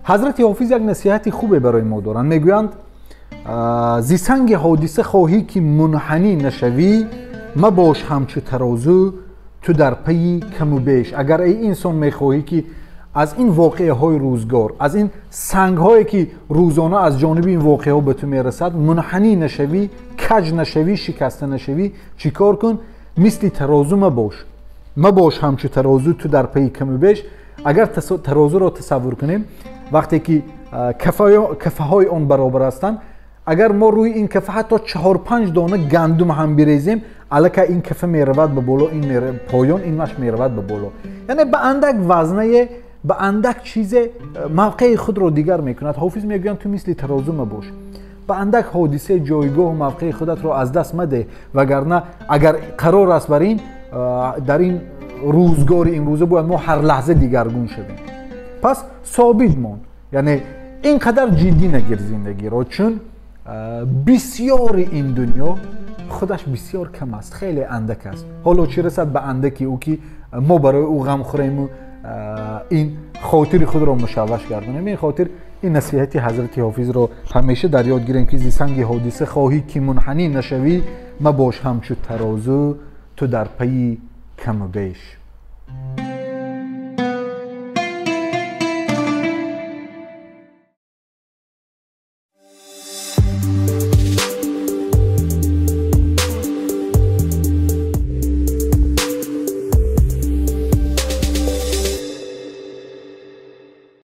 Ҳазрати Ҳофиз як насиҳати хубе барои мо доранд. Мегӯянд: зи санги ҳодиса хоҳӣ ки мунҳанӣ нашавӣ, мабош ҳамчу тарозу ту дар пайи каму беш. Агар эй инсон мехоҳӣ ки аз ин воқеаҳои рӯзгор, аз ин сангҳое ки рӯзона аз ҷониби ин воқеаҳо ба ту мерасад, мунҳанӣ нашавӣ, каҷ нашавӣ, шикаста нашавӣ, чӣ кор кун? Мисли тарозу мабош, мабош ҳамчу тарозу ту дар пайи каму беш. Агар тарозуро тасаввур кунем, вақте ки кафаҳои он баробар ҳастанд, агар мо рӯи ин кафа ҳатто 4-5 дона гандум ҳам бирезем, аллакай ин кафа меравад ба боло, ин поён, инаш меравад ба боло. Яъне ба андак вазнае, ба андак чизе мавқеи худро дигар мекунад. Ҳофиз мегӯянд: ту мисли тарозу мабош, ба андак ҳодисе ҷойгоҳу мавқеи худатро аз даст мадеҳ, вагарна агар қарор аст бар ин дар ин рӯзгори имрӯза бояд мо ҳар лаҳза дигаргун шавем. Пас собит мон, яъне ин қадар ҷиддӣ нагир зиндагиро, чун бисёри ин дунё худаш бисёр кам аст, хеле андак аст. Ҳоло чӣ расад ба андаки ӯ ки мо барои ӯ ғам хӯрему ин хотири худро мушавваш гардонем. Ин хотир ин насиҳати ҳазрати Ҳофизро ҳамеша дар ёд гирем ки зи санги ҳодиса хоҳӣ ки мунҳанӣ нашавӣ, мабош ҳамчу тарозу ту дар пайи каму беш.